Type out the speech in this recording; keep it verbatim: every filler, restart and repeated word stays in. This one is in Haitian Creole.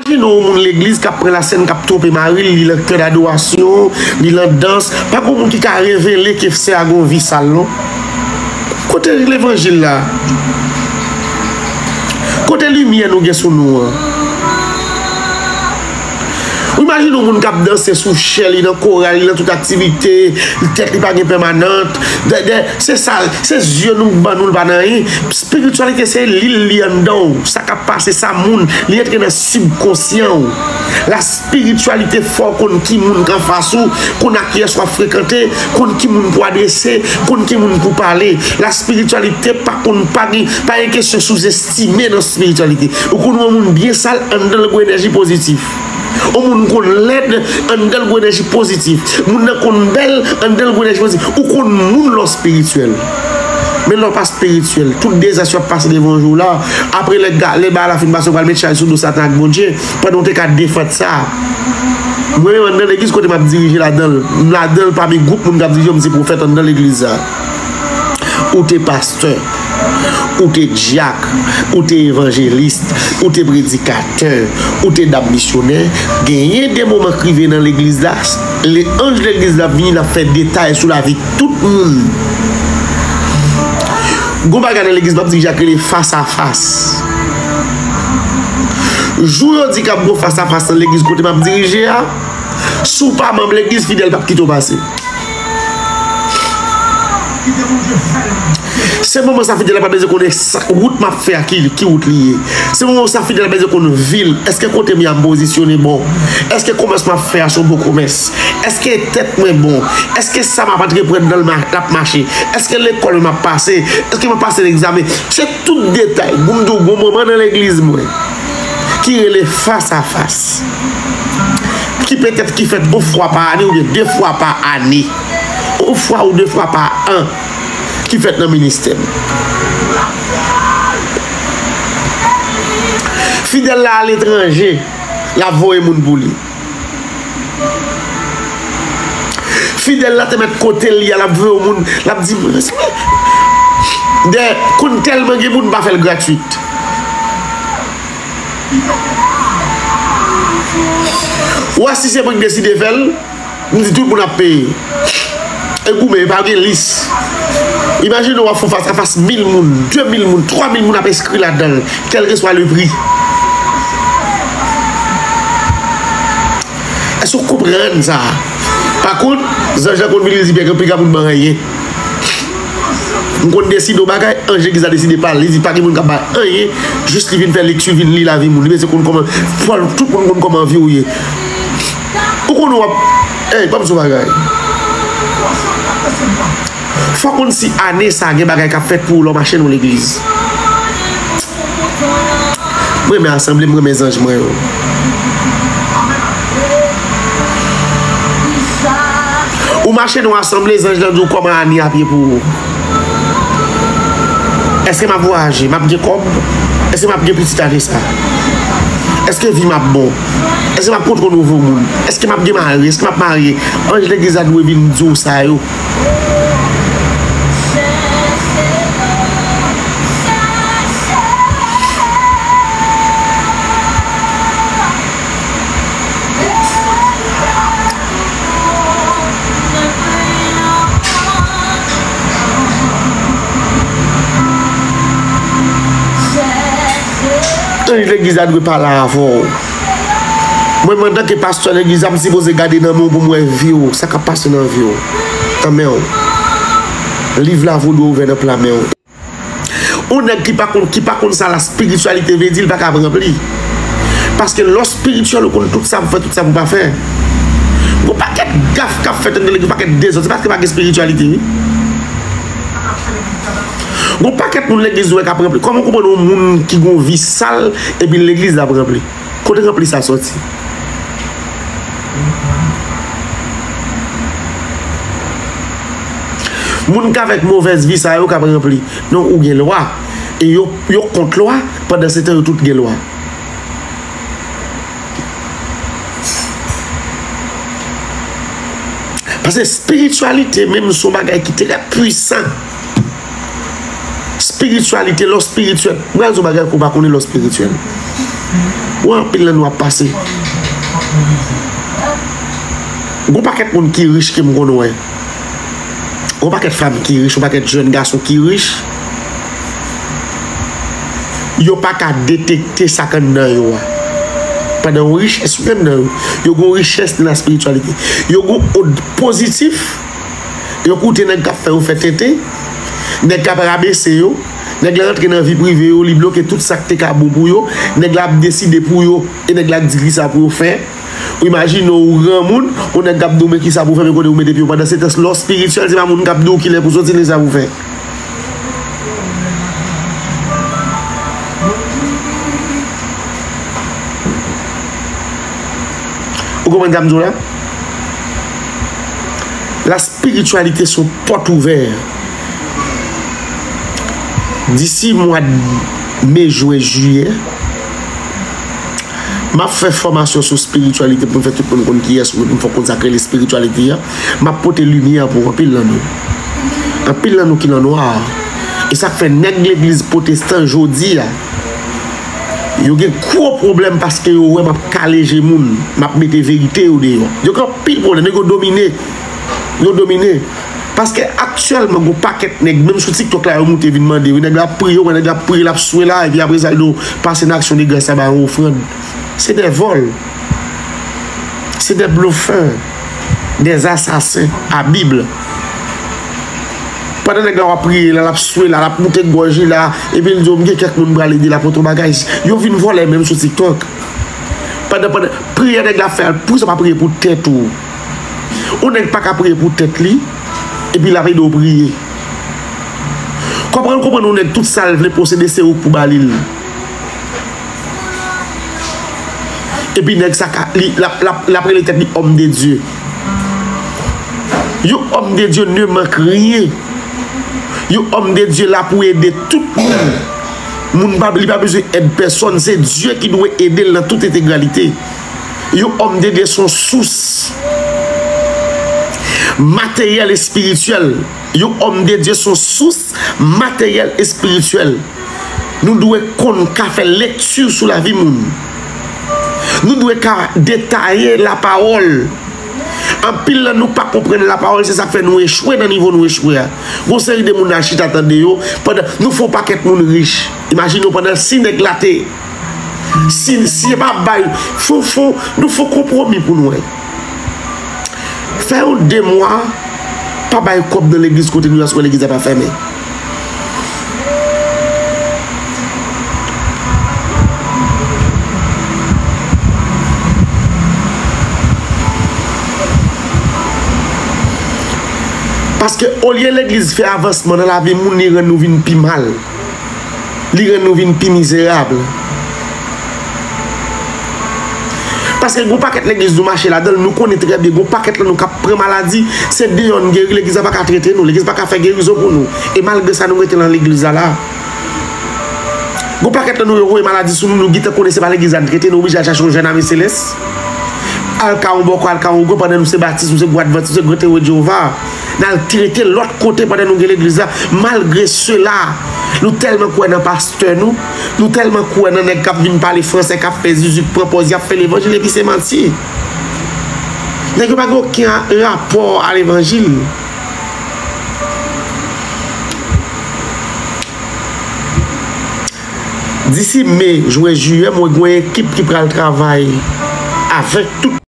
Imajine yon moun legliz k ap pran lasèn, k ap twonpe mari l, li nan kè dadorasyon, li nan dans. Pa gen moun ki ka revele ke sè a gen yon vi sal, non. Kote levanjil la? Kote limyè nou gen sou nou an? Ou imajine yon moun k ap danse sou chè, li nan koral, li nan tout aktivite, tèt li pa gen pèmanant. Dè, dè, se sa, se zye nou k ban nou, l pa nan anyen. Espirityalite se li, li anndan w. Sa k ap pase, sa moun, li antre nan sibkonsyan w. La spirityalite fè w konn ki moun k anfas ou, konn ak kiyès w ap frekante, konn ki moun pou adrese, konn ki moun pou pale. La spirityalite pa konn, pa gen, pa gen kesyon souzestime nan spirityalite. Ou konn wè yon moun byen sal, anndan l gen enèji pozitif. Yon moun konn lèd, anndan l gen enèji pozitif. Moun nan konn bèl, anndan l gen enèji pozitif. Ou konn moun lè w spirityèl. Men lè w pa spirityèl, tout dezas yo ap pase devan w jou la. Apre lè ga-, lè bagay la fin pase, ou pral met chay sou do Satan ak Bondye, pandan w te ka defat sa. Mwen menm anndan legliz kote m ap dirije ladan l, m ladan l pami gwoup moun k ap dirije yo, m se pwofèt anndan legliz la. Ou te pastè, ou te dyak, ou te evanjelis, ou te predikatè, ou te dam misyonè. Genyen de moman k rive nan legliz la, le anj legliz la ap vini, l ap fè detay sou lavi tout moun. Gon bagay nan legliz m ap dirije a k rele fas a fas. Jou yo di k ap gon fas a fas nan legliz kote m ap dirije a, si w pa manm legliz, fidèl p ap kite w pase. Se moman sa fidèl la pa bezwen konnen sa, wout m ap fè a ki, ki wout li ye. Se moman sa fidèl la bezwen konn vi l. Èske kote m ye a m pozisyone bon? Èske komès m ap fè a se yon bon komès? Èske tèt mwen bon? Èske sa m ap antreprann nan l ma-, l ap mache? Èske lekòl mwen m ap pase? Èske m ap pase egzamen? Se tout detay. Pou m di w, gon moman nan legliz mwen ki rele fas a fas, ki petèt ki fèt yon fwa pa ane oubyen de fwa pa ane, yon fwa ou de fwa pa an, ki fèt nan ministè m. Fidèl la aletranje, l ap voye moun pou li. Fidèl la te mèt kote l ye a, l ap voye yon moun, l ap di, "Dè, konn tèlman gen moun, m pa fè l gratwit." Ou wè, si se mwen ki deside fè l, m di tout moun ap peye. E goumen, e pa gen lis. Imajine w ap fè fas a fas mil moun, de mil moun, twa mil moun ap enskri ladan l, kèlkeswa le pri. Èske w konprann sa? Pa kont, zanj la konn vin li di, "Byen, gen piga moun ban anyen." M konn deside yon bagay, anj legliz la deside pa li, li di pa gen moun k ap bay anyen, jis li vin fè lekti, vin li lavi moun. Li bezwen konn kòman, fò tout moun konn kòman vi w ye. Ou konn w ap, ey, ban m di w bagay. Fò w konn si ane sa a gen bagay k ap fèt pou ou lè w mache nan yon legliz. M renmen asanble, m renmen zanj mwen yo. Ou mache nan yon asanble, zanj lan di w kòman ane ap ye pou ou. Èske m ap vwayaje? M ap gen kòb? Èske m ap gen pitit ane sa? Èske vi m ap bon? Èske m ap kontwole nouvo moun? Èske m ap gen mari? Èske m ap marye? Anj legliz la dwe vin di w sa yo. Anj legliz la dwe pale avè w. Mwen menm antanke pastè legliz la, m sipoze gade nan men w pou m wè vi w, sa k ap pase nan vi w. Nan men w. Liv la vodou ouvè nan pla men w. Yon nèg ki pa konn, ki pa konn sa la spirityalite vle di, li pa ka ranpli. Paske lè w spirityèl, ou konn tout sa pou fè, tout sa pou pa fè. Gon pakèt gaf k ap fèt anndan legliz, gon pakèt dezòd, se paske pa gen spirityalite, wi. Gon pakèt moun legliz ou wè k ap ranpli. Kòman w konprann yon moun ki gon vi sal, epi legliz la ap ranpli? Kote ranpli sa sòti? Moun k avèk movèz vi sa yo k ap ranpli. Non, ou gen lwa. E yo, yo kont lwa, pandan se tan yo tout gen lwa. Paske espirityalite menm se yon bagay ki trè pwisan. Espirityalite, lè w espirityèl, m pral di w bagay ke w pa konnen lè w espirityèl. Wè anpil nan nou ap pase. Gon pakèt moun ki rich ke m konn wè. Gon pakèt fanm ki rich, gon pakèt jèn gason ki rich. Yo pa ka detekte sa k anndan yo a. Pandan yon richès, yo gen anndan yo. Yo gon richès nan espirityalite. Yo gon od pozitif. Yo koute nèg k ap fè yo fè tenten. Nèg k ap rabese yo. Nèg la rantre nan vi prive yo, li bloke tout sa k te ka bon pou yo. Nèg la ap deside pou yo. E nèg la k di kisa pou yo fè. Ou imajine w, ou granmoun, yon nèg k ap di w men kisa pou w fè, men kote ou mete pye w. Pandan se tan, lè w espirityèl, se pa moun k ap di w kilè pou soti, ni sa pou w fè. Ou konprann sa m di w la? La spiritualité se yon pòt ouvè. Disi mwa me, jen, jiyè, m ap fè fòmasyon sou spirityalite pou m fè tout moun konn kiyès mwen, pou m fè konn sa k rele spirityalite a. M ap pote limyè pou anpil nan nou. Anpil nan nou ki nan nwa a. E sa k fè nèg legliz pwotestan jodi a, yo gen gwo pwoblèm paske yo wè m ap kale je moun, m ap mete verite yo deyò. Yo gen anpil pwoblèm, nèg yo domine. Yo domine. Paske aktyèlman, gon pakèt nèg, menm sou TikTok la, yo moute vin mande, wi, nèg la ap priye, wi, nèg la ap priye, l ap swe la, epi apre sa, l di w, pase nan aksyon de gras la, ba yon ofrann. Se des voleurs. Se des bluffeurs. Des assassins à Bible. Pandan nèg la w ap priye la, l ap swe la, l ap moute gòj li la, epi l di w, "M gen kèk moun m pral ede la pou yon bagay." Yo vin vòlè menm sou TikTok. Pandan, pandan, priyè nèg la fè a, poukisa w pa priye pou tèt ou? Yon nèg pa ka priye pou tèt li, epi l ap ede w priye. Konprann, konprann yon nèg tout sa l vle posede se ou k pou ba li l. Epi nèg sa ka, li, l ap, l ap, l ap rele tèt li homme de Dieu. Yon homme de Dieu ne manque rien. Yon homme de Dieu la pou ede tout moun. Moun pa, li pa bezwen èd pèsòn, se Dye ki dwe ede l nan tout entegralite. Yon homme de Dieu se yon sous materyèl espirityèl. Yon homme de Dieu se yon sous materyèl espirityèl. Nou dwe konn ka fè lekti sou lavi moun. Nou dwe ka detaye lapawòl. Anpil nan nou pa konprann lapawòl, se sa k fè nou echwe nan nivo nou echwe a. Gon seri de moun al chita tande yo, pandan nou fè yon pakèt moun rich. Imajine w pandan si nèg la te, si, si e pa bay, fè, fè, nou fè yon konpwomi pou nou wè. Fè yon de mwa, pa bay kòb nan legliz kote nou ye, aswè legliz la pa fèmen. Paske olye legliz fè avansman nan lavi moun, li rann nou vin pi mal. Li rann nou vin pi mizerab. Paske gon pakèt legliz nou mache ladan l, nou konnen trè byen, gon pakèt lan nou k ap pran maladi, se deyò n geri, legliz la pa ka trete nou, legliz pa ka fè gerizon pou nou. E malgre sa, nou rete nan legliz la la. Gon pakèt lan nou yo voye maladi sou nou, nou gentan konnen se pa legliz la n trete, nou oblije al chache yon jèn ame selès. Al ka yon bòkò, al ka yon gwo, pandan nou se batis, nou se gwo advantis, nou se gwo tewe Jewova. N al trete lòt kote pandan nou gen legliz la. Malgre sela, nou tèlman kwè nan pastè nou, nou tèlman kwè nan nèg k ap vin pale fransè, k ap fè zuzu, k pran pòz, y ap fè levanjil, epi se manti. Nèg yo pa gen okenn rapò a levanjil. Disi me, jen, jiyè, mwen gen yon ekip ki pral travay avèk tout